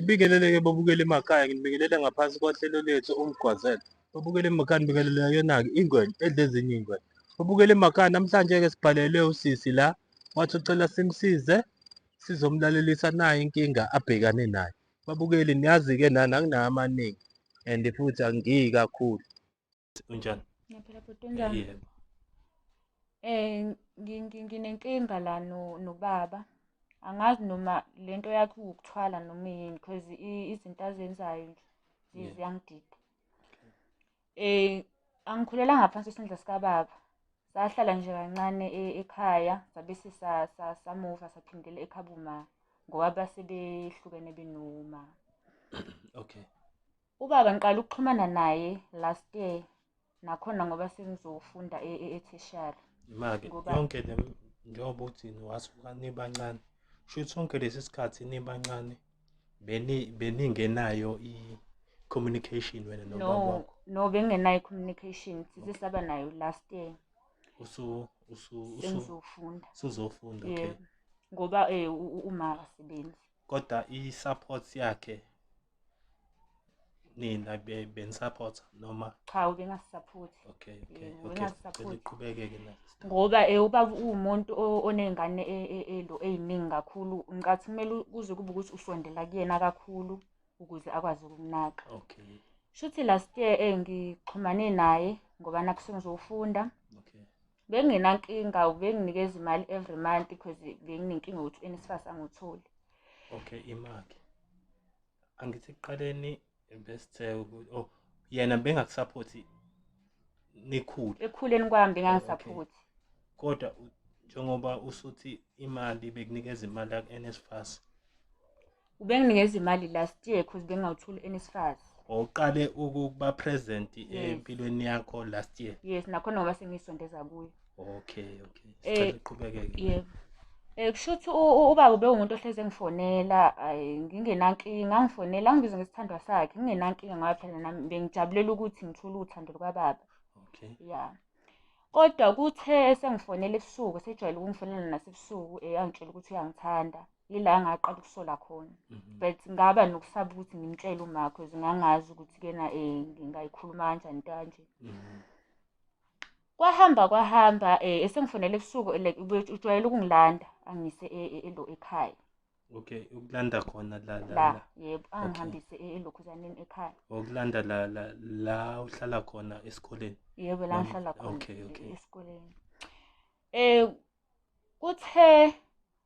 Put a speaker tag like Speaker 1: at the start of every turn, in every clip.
Speaker 1: Ngibingelele-ke babukeli emakhaya, nginibingelela ngaphansi kohlelo lethu Umgwazelo. Babukeli emakhaya, ngibingelela yona-ke ingwenya edla ezinye iy'ngwenya. Babukeli emakhaya, namhlanje-ke sibhalelwe usisi la, wathi ucela simsize sizomlalelisa nayo inkinga abhekane nayo. Babukeli niyazi-ke nani anginawo amaningi and futhi angiyi kakhulu. Unjani?
Speaker 2: Ngiyaphila bhuti, unjani?
Speaker 1: Yebo.
Speaker 2: Nginenkinga la nobaba. Angazi noma lento yakhe iwukuthwala noma yini because izinto azenzayo nje ziyangidida. Angikhulelanga ngaphansi kwesandla sikababa. Sahlala nje kancane ekhaya sabe samuva saphindela ekhabo ma ngoba base behlukene benoma.
Speaker 1: Okay.
Speaker 2: Ubaba ngiqala ukuxhumana naye last year nakhona ngoba sengizofunda e-tertiary.
Speaker 1: Ima-ke
Speaker 2: Ngoba
Speaker 1: yonke le njengoba uthi wasuka nibancane, shuthi sonke lesi sikhathi nibancane beningenayo i-communication wena nobaba
Speaker 2: no
Speaker 1: wakho.
Speaker 2: No, bengenayo i-communication, size saba nayo last year.
Speaker 1: Usu usu usu
Speaker 2: Sengizofunda.
Speaker 1: Usuzofunda, okay.
Speaker 2: Yebo. Ngoba uma akasebenzi.
Speaker 1: Kodwa i-support yakhe nina benisupport noma?
Speaker 2: Cha, ubengasisupport.
Speaker 1: Okay.
Speaker 2: Yebo,
Speaker 1: Okay.
Speaker 2: ubengasisupport.
Speaker 1: Cela uqhubeke-ke naso.
Speaker 2: Ngoba ubaba uwumuntu oney'ngane elo ey'ningi kakhulu. Ngicathi kumele kuze kube ukuthi usondela kuyena kakhulu ukuze akwazi ukumnaka.
Speaker 1: Okay.
Speaker 2: Shuthi last year ngixhumane naye ngoba nakhu sengizofunda.
Speaker 1: Okay.
Speaker 2: Bengingenankinga, ubenginikeza imali every month because benginenkinga yokuthi u-NSFAS angiwutholi.
Speaker 1: Okay, imali. Angithi ekuqaleni besithe oh yena bengakusupport nikhula.
Speaker 2: Ekukhuleni kwami bengangisupporti.
Speaker 1: Kodwa njengoba usuthi imali bekunikeza imali yaku-NSFAS.
Speaker 2: Ubenginikeza imali last year because bengawutholi u-NSFAS.
Speaker 1: Uqale ukuba present
Speaker 2: Yes.
Speaker 1: empilweni yakho last year.
Speaker 2: Yes, nakhona ngoba sengisondeza kuye.
Speaker 1: Okay. Sicela uqhubekeke.
Speaker 2: Yebo. Kusho ukuthi ubaba ubewumuntu ohlezi engifonela, ngingenankinga, angifonela, angibize ngesithandwa sakhe, ngingenankinga ngoba phela nami bengijabulela ukuthi ngithole uthando lukababa.
Speaker 1: Okay.
Speaker 2: Yeah. Kodwa kuthe esengifonela ebusuku, esejwayele ukungifonela nasebusuku, angitshela ukuthi uyangithanda. Yila ngaqala ukusola khona. But ngaba nokusaba ukuthi ngimtshele uma because ngangazi ukuthi kena ngingayikhuluma kanjani into kanje. Kwahamba kwahamba esengifonela ebusuku, like ujwayele ukungilanda angise elo ekhaya.
Speaker 1: Okay, ukulanda khona la la
Speaker 2: La,
Speaker 1: la.
Speaker 2: yebo, angihambise elokhuzaneni ekhaya.
Speaker 1: Ukulanda la la la uhlala khona esikoleni.
Speaker 2: Yebo, la
Speaker 1: Noma-
Speaker 2: ngihlala khona
Speaker 1: Okay.
Speaker 2: esikoleni. Kuthe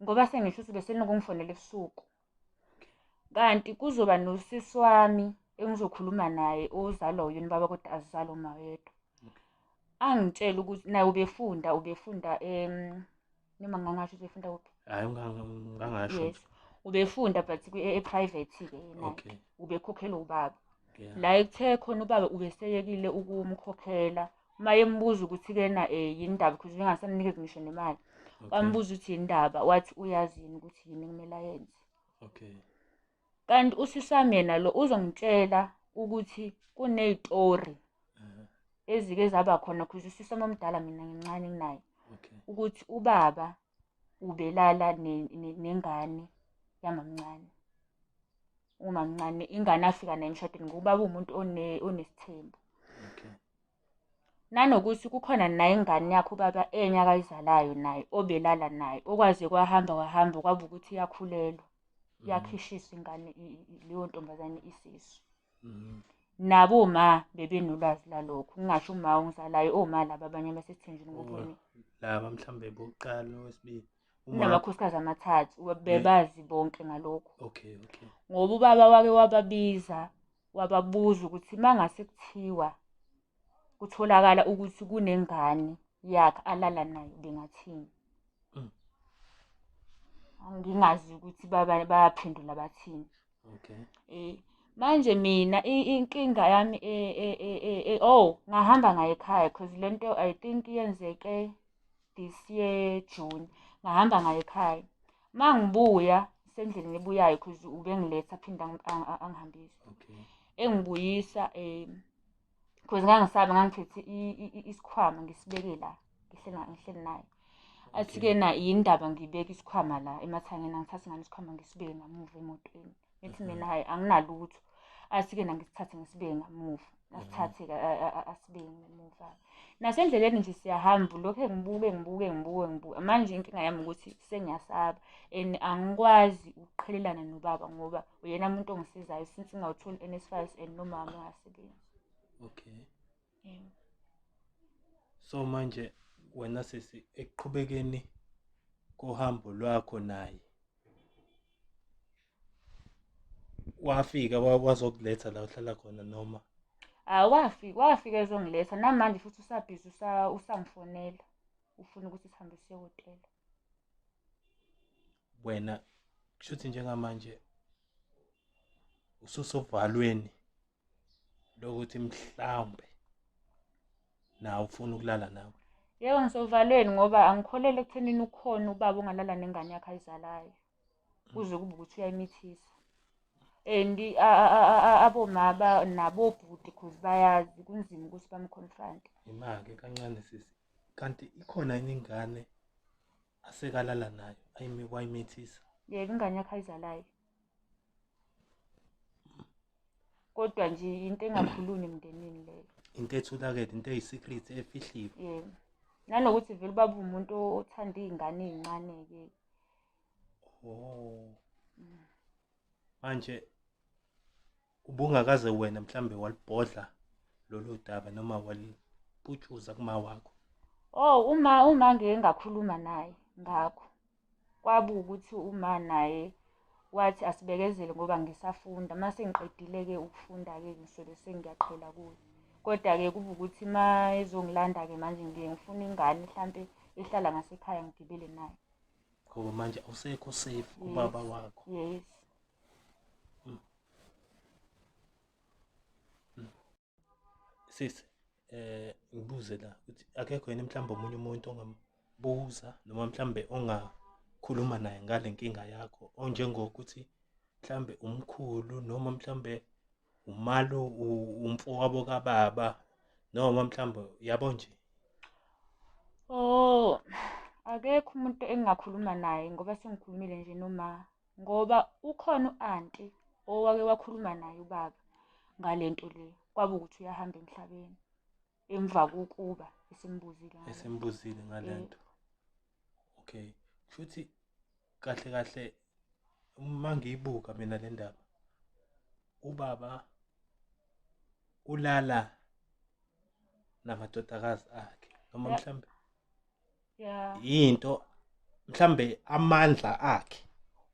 Speaker 2: ngoba sengisho ukuthi bese nokungifonela ebusuku. Kanti kuzoba nosisi wami engizokhuluma naye ozalwa uyena baba kodwa azalwa uma yedwa. Angitshela ukuthi naye ubefunda noma ngingasho ukuthi ubefunda kuphi?
Speaker 1: Hayi, ungangasho.
Speaker 2: Yes. Ubefunda but e-private ke yena.
Speaker 1: Okay.
Speaker 2: Ubekhokhelwa ubaba.
Speaker 1: Yeah.
Speaker 2: La ekuthe khona ubaba ubeseyekile ukumkhokhela. Uma embuza ukuthi kena yini indaba because bengasamnikezi ngisho nemali.
Speaker 1: Okay.
Speaker 2: Wambuza ukuthi yini indaba, wathi uyazi yini ukuthi yini ekumele ayenze.
Speaker 1: Okay.
Speaker 2: Kanti usisi wami yena lo uzongitshela ukuthi kunezitori ezike zaba khona because usisi wami omdala mina ngincane kunaye.
Speaker 1: Okay.
Speaker 2: Ukuthi ubaba ubelala nengane yamamncane. Umamncane ingane afika naye emshadweni ngoba ubaba uwumuntu onesithembu.
Speaker 1: Okay.
Speaker 2: Nanokuthi kukhona naye ingane yakhe ubaba enye akayizalayo naye obelala naye okwaze kwahamba kwahamba kwaba ukuthi iyakhulelwa. Yakhishiswa ingane leyo ntombazane isisu. Nabo oma bebenolwazi lalokho. Ngingasho uma ongizalayo oma laba abanye abasesithenjini ngoba
Speaker 1: Laba mhlambe bokuqala wesibili. Uma
Speaker 2: Kunamakhosikazi amathathu, bebazi bonke ngalokho.
Speaker 1: Okay.
Speaker 2: Ngoba ubaba wake wababiza wababuza ukuthi mangase kuthiwa kutholakala ukuthi kunengane yakhe alala nayo bengathini. Ngingazi ukuthi bayaphendula bathini.
Speaker 1: Okay.
Speaker 2: Manje mina inkinga yami oh ngahamba ngaye ekhaya because lento I think yenzeke this year June. Ngahamba ngaye ekhaya. Mangibuya sendleleni ebuyayo because ubengiletha phinda angihambise.
Speaker 1: Okay.
Speaker 2: Engibuyisa because ngangisaba ngangiphethe isikhwama ngisibeke la ngihleli naye. Athi ke na yindaba ngibeka isikhwama la emathangeni, angithathe ngani isikhwama ngisibeke ngamuva emotweni. Ngithi mina hhayi anginalutho. Athi-ke nangisithathe ngisibeke ngamuva. Asithathe-ke asibeke ngemuva. Nasendleleni nje siyahamba ulokhu engibuke ngibuke ngibuke ngibuke. Manje inkinga yami ukuthi sengiyasaba and angikwazi ukuqhelelana nobaba ngoba uyena muntu ongisizayo since ngingawutholi u-N_S_F_A_S and nomama engasebenzi.
Speaker 1: Okay.
Speaker 2: Yebo.
Speaker 1: So manje wena sisi ekuqhubekeni kohambo lwakho naye wafika wazokuletha la uhlala khona noma?
Speaker 2: Ah, wafika wafika ezongiletha namanje futhi usabhizi usangifonela ufuna ukuthi sihambe siye hhotela.
Speaker 1: Wena kushuthi njengamanje ususovalweni lokuthi mhlawumbe nawe ufuna ukulala nawe.
Speaker 2: Yebo, ngisovalweni ngoba angikholelwa ekuthenini ukhona ubaba ongalala nengane yakhe ayizalayo. Kuze kube ukuthi uyayimithisa. And aboma nabobhuti cause bayazi kunzima ukuthi bamconfront.
Speaker 1: Imake kancane sisi. Kanti ikhona yini ingane asekalala nayo wayimithisa?
Speaker 2: Yebo, ingane yakhe ayizalayo. Kodwa nje into engakhuluni emndenini leyo.
Speaker 1: Into ethulakele, into eyi-secret efihliwe.
Speaker 2: Yebo. Nanokuthi vele ubaba umuntu othanda iy'ngane ey'ncane-ke.
Speaker 1: Oh. Manje ubungakaze wena mhlambe walibhodla lolu daba noma waliputshuza kuma wakho?
Speaker 2: Oh, uma ngike ngakhuluma naye ngakho. Kwaba ukuthi uma naye wathi asibekezele ngoba ngisafunda. Uma sengiqedile-ke ukufunda-ke ngisobe sengiyaqhela kuye. Kodwa-ke kuba ukuthi uma ezongilanda-ke manje ngiye ngifuna ingane hlampe ehlala ngasekhaya ngigibele nayo.
Speaker 1: Ngoba manje awusekho safe kubaba wakho.
Speaker 2: Yes.
Speaker 1: Sisi, ngibuze la ukuthi akekho yini mhlawumbe omunye umuntu ongambuza noma mhlawumbe ongakhuluma naye ngale nkinga yakho onjengokuthi mhlawumbe umkhulu noma mhlawumbe umalo umfowabo kababa noma mhlawumbe yabo nje.
Speaker 2: Oh, akekho umuntu engingakhuluma naye ngoba sengikhulumile nje noma ngoba ukhona u-anti owake wakhuluma naye ubaba ngalento le kwaba ukuthi uyahamba emhlabeni emva kokuba esembuzile ngale nto.
Speaker 1: Esembuzile ngalento. Okay, kushuthi kahle kahle uma ngiyibuka mina le ndaba ubaba ulala namadodakazi akhe noma mhlambe yinto mhlambe amandla akhe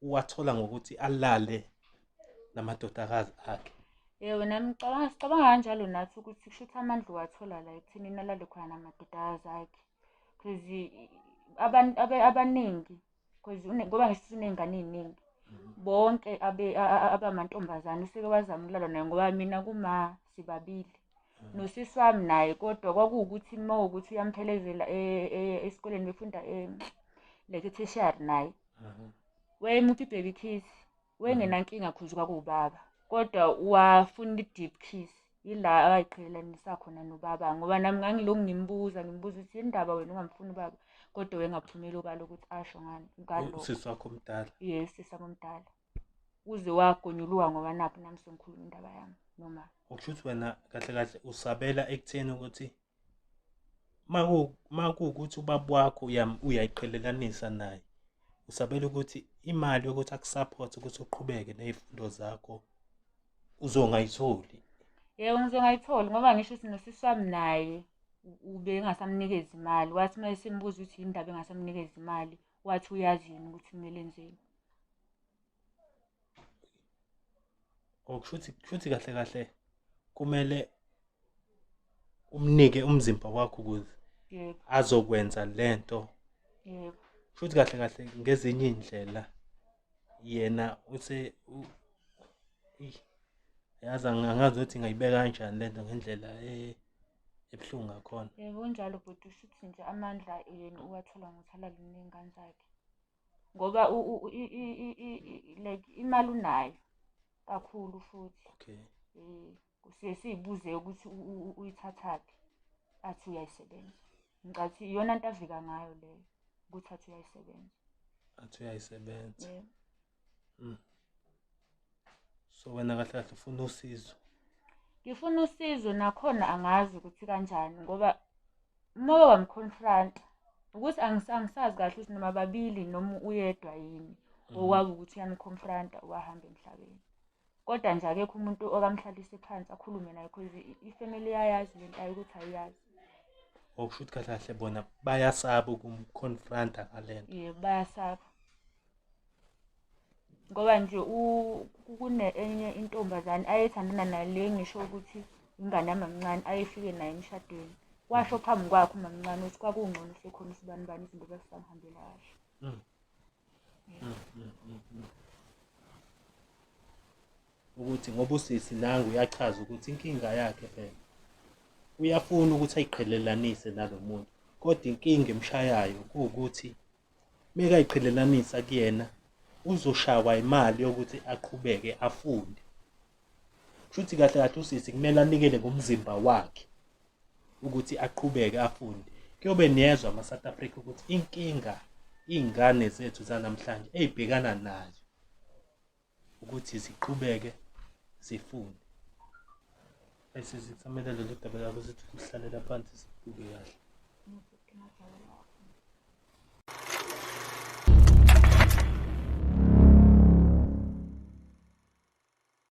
Speaker 1: uwathola ngokuthi alale namadodakazi akhe.
Speaker 2: Yebo, nami ngicabanga sicabanga kanjalo nathi ukuthi kushuthi amandla uwathola la ekuthenini alale khona namadodakazi akhe. Cause abantu abaningi cause ngoba ngisho uney'ngane ey'ningi bonke abamantombazane useke wazama ukulala naye ngoba mina kuma sibabili nosisi wami naye, kodwa kwakuwukuthi uma kuwukuthi uyamphelezela esikoleni befunda like e-tertiary naye wayemupha i-baby kiss, wayengenankinga cause kwakuwubaba, kodwa wafuna i-deep kiss. Yila awayiqhelelanisa khona nobaba ngoba nami ngangilokhu ngimbuza ngimbuza ukuthi yini ndaba wena ungamfuni ubaba, kodwa wayengaphumeli obala ukuthi asho ngani ngalokho.
Speaker 1: Usisi wakho omdala?
Speaker 2: Yes, usisi wami omdala. Uze wagonyuluka ngoba nakhu nami sengikhuluma indaba yami noma.
Speaker 1: Okusho ukuthi wena kahle kahle usabela ekutheni ukuthi makuwukuthi ubaba wakho uyayiqhelelanisa naye, usabela ukuthi imali yokuthi akusupport ukuthi uqhubeke ney'fundo zakho uzongayitholi.
Speaker 2: Yebo, ngizongayitholi ngoba ngisho ukuthi nosisi wami naye ubengasamnikezi imali. Wathi uma esembuza ukuthi yini indaba engasamnikezi imali, wathi uyazi yena ukuthi kumele enzeni.
Speaker 1: Okusho ukuthi kushuthi kahle kahle kumele umnike umzimba wakho ukuze
Speaker 2: Yebo.
Speaker 1: azokwenza lento.
Speaker 2: Yebo.
Speaker 1: Kushuthi kahle kahle ngezinye iy'ndlela yena use yazi angazi ukuthi ngayibeka kanjani lento ngendlela ebuhlungu ngakhona.
Speaker 2: Yebo, kunjalo bhuti, ushuthi nje amandla yena uwathola ngokuthi alale ney'ngane zakhe. Ngoba like imali unayo kakhulu futhi.
Speaker 1: Okay.
Speaker 2: Siye siyibuze ukuthi uyithathaphi, athi uyayisebenza. Ngicathi iyona nto avika ngayo leyo ukuthi athi uyayisebenza.
Speaker 1: Athi uyayisebenza.
Speaker 2: Yebo.
Speaker 1: So wena kahle kahle ufuna usizo?
Speaker 2: Ngifuna usizo nakhona angazi ukuthi kanjani ngoba uma wamconfronta ukuthi angisazi kahle ukuthi noma babili noma uyedwa yini owabe ukuthi uyamconfronta wahamba emhlabeni. Kodwa nje akekho umuntu okamhlalise phansi akhulume naye cause ifamily iyayazi le nto ayo ukuthi ayiyazi.
Speaker 1: Okusho ukuthi kahle kahle bona bayasaba ukumconfronta ngale nto.
Speaker 2: Yebo, bayasaba. Ngoba nje kune enye intombazane ayethandana nayo le ngisho ukuthi ingane yamamncane ayefike naye emshadweni. Washo phambi kwakhe umamncane ukuthi kwakungcono sekhona isibanibani izinto zazisamhambela kahle.
Speaker 1: Ukuthi ngoba usisi nangu uyachaza ukuthi inkinga yakhe phela uyafuna ukuthi ayiqhelelanise nalo muntu, kodwa inkinga emshayayo kuwukuthi mekayiqhelelanisa kuyena uzoshawa imali yokuthi aqhubeke afunde. Kushuthi kahle kahle usisi kumele anikele ngomzimba wakhe ukuthi aqhubeke afunde. Kuyobe niyezwa ama-South Africa ukuthi inkinga iy'ngane zethu zanamhlanje ey'bhekana nayo ukuthi ziqhubeke zifunde. Ayisizi kusamele lolu daba lakho sithi ukuhlalela phansi sibuke kahle.